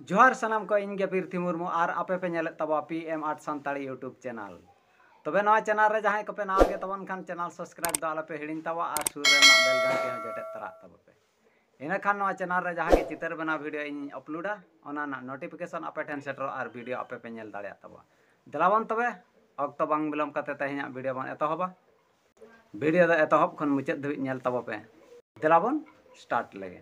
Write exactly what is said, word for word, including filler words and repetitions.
ᱡᱚᱦᱟᱨ ᱥᱟᱱᱟᱢ ᱠᱚ, ᱤᱧ ᱜᱮ ᱯᱤᱨᱛᱷᱤ ᱢᱩᱨᱢᱩ ᱟᱨ ᱟᱯᱮ ᱯᱮ ᱧᱮᱞᱮᱫ ᱛᱟᱵᱚᱱᱟ P M art Santali YouTube channel. ᱛᱚᱵᱮ ᱱᱚᱣᱟ ᱪᱮᱱᱮᱞ ᱨᱮ ᱡᱟᱦᱟᱸᱭ ᱠᱚᱯᱮ ᱱᱟᱣᱟ ᱜᱮ ᱛᱟᱵᱚᱱ ᱠᱷᱟᱱ ᱪᱮᱱᱮᱞ ᱥᱟᱵᱥᱠᱨᱟᱭᱤᱵ ᱫᱚ ᱟᱞᱚᱯᱮ ᱦᱤᱲᱤᱧ ᱛᱟᱵᱚᱱᱟ ᱟᱨ ᱥᱩᱨ ᱨᱮ ᱢᱮᱱᱟᱜ ᱵᱮᱞ ᱜᱷᱟᱱᱴᱤ ᱦᱚᱸ ᱡᱚᱴᱮᱫ ᱛᱚᱨᱟᱜ ᱛᱟᱵᱚᱱ ᱯᱮ᱾ ᱤᱱᱟᱹᱠᱷᱟᱱ ᱱᱚᱣᱟ ᱪᱮᱱᱮᱞ ᱨᱮ ᱡᱟᱦᱟᱸ ᱜᱮ ᱪᱤᱛᱟᱹᱨ ᱵᱮᱱᱟᱣ ᱵᱷᱤᱰᱤᱭᱳ ᱤᱧ ᱟᱯᱞᱳᱰᱟ, ᱚᱱᱟ ᱨᱮᱱᱟᱜ ᱱᱳᱴᱤᱯᱷᱤᱠᱮᱥᱚᱱ ᱟᱯᱮ ᱴᱷᱮᱱ ᱥᱮᱴᱮᱨᱚᱜᱼᱟ ᱟᱨ ᱵᱷᱤᱰᱤᱭᱳ ᱟᱯᱮ ᱯᱮ ᱧᱮᱞ ᱫᱟᱲᱮᱭᱟᱜ ᱛᱟᱵᱚᱱᱟ᱾ ᱫᱮᱞᱟᱵᱚᱱ ᱛᱚᱵᱮ, ᱚᱠᱛᱚ ᱵᱟᱝ ᱵᱤᱞᱚᱢ ᱠᱟᱛᱮ ᱛᱮᱦᱮᱧᱟᱜ ᱵᱷᱤᱰᱤᱭᱳ ᱵᱚᱱ ᱮᱛᱚᱦᱚᱵᱟ᱾ ᱵᱷᱤᱰᱤᱭᱳ ᱫᱚ ᱮᱛᱚᱦᱚᱵ ᱠᱷᱚᱱ ᱢᱩᱪᱟᱹᱫ ᱫᱷᱟᱹᱵᱤᱡ ᱧᱮᱞ ᱛᱟᱵᱚ ᱯᱮ᱾ ᱫᱮᱞᱟᱵᱚᱱ ᱥᱴᱟᱨᱴ ᱞᱮᱜᱮ᱾